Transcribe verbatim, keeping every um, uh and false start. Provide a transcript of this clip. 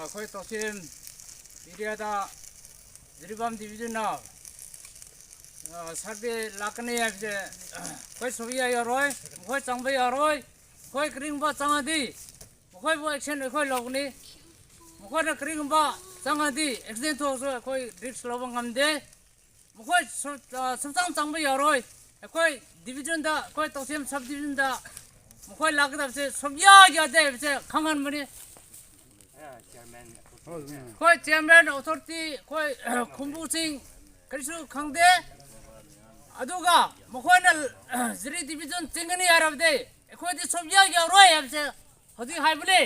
ꯑꯩꯈꯣꯏ ꯇꯧꯁꯤꯝ ꯑꯦꯔꯤꯌꯥꯗ ꯖꯤꯔꯤꯕꯥꯝ ꯗꯤꯕꯤꯖꯟꯅ, ꯑ, ꯁꯔꯚꯦ ꯂꯥꯛꯀꯅꯤ ꯍꯥꯏꯕꯁꯦ ꯑꯩꯈꯣꯏ ꯁꯨꯛꯌꯥ ꯌꯥꯔꯣꯏ, ꯃꯈꯣꯏ ꯆꯪꯕ ꯌꯥꯔꯣꯏ꯫ ꯑꯩꯈꯣꯏ ꯀꯔꯤꯒꯨꯝꯕ ꯆꯪꯉꯗꯤ ꯃꯈꯣꯏꯕꯨ ꯑꯦꯛꯁꯟ ꯑꯩꯈꯣꯏ ꯂꯧꯒꯅꯤ꯫ ꯃꯈꯣꯏꯅ ꯀꯔꯤꯒꯨꯝꯕ ꯆꯪꯉꯗꯤ ꯑꯦꯛꯁꯤꯗꯦꯟ ꯊꯣꯛꯑꯁꯨ ꯑꯩꯈꯣꯏ ꯔꯤꯛꯁ ꯂꯧꯕ ꯉꯝꯗꯦ꯫ ꯃꯈꯣꯏ ꯁꯨ-, ꯑ, ꯁꯨꯡꯆꯪ ꯆꯪꯕ ꯌꯥꯔꯣꯏ꯫ ꯑꯩꯈꯣꯏ ꯗꯤꯕꯤꯖꯟꯗ, ꯑꯩꯈꯣꯏ ꯇꯧꯁꯦꯝ ꯁꯕ ꯗꯤꯕꯤꯖꯟꯗ ꯃꯈꯣꯏ ꯂꯥꯛꯀꯗꯕꯁꯦ ꯁꯨꯡꯌꯥ ꯌꯥꯗꯦ ꯍꯥꯏꯕꯁꯦ ꯈꯪꯍꯟꯕꯅꯤ꯫ ꯑꯩꯈꯣꯏ ꯆꯤꯌꯔꯃꯦꯟ, ꯑꯣꯊꯣꯔꯤꯇꯤ, ꯑꯩꯈꯣꯏ ꯈꯨꯝꯕꯨꯁꯤꯡ ꯀꯔꯤꯁꯨ ꯈꯪꯗꯦ꯫ ꯑꯗꯨꯒ ꯃꯈꯣꯏꯅ ꯖꯤꯔꯤ ꯗꯤꯕꯤꯖꯟ ꯆꯤꯡꯒꯅꯤ ꯍꯥꯏꯔꯕꯗꯤ ꯑꯩꯈꯣꯏꯗꯤ ꯁꯨꯡꯌꯥ ꯌꯥꯔꯣꯏ ꯍꯥꯏꯕꯁꯦ ꯍꯧꯖꯤꯛ ꯍꯥꯏꯕꯅꯤ꯫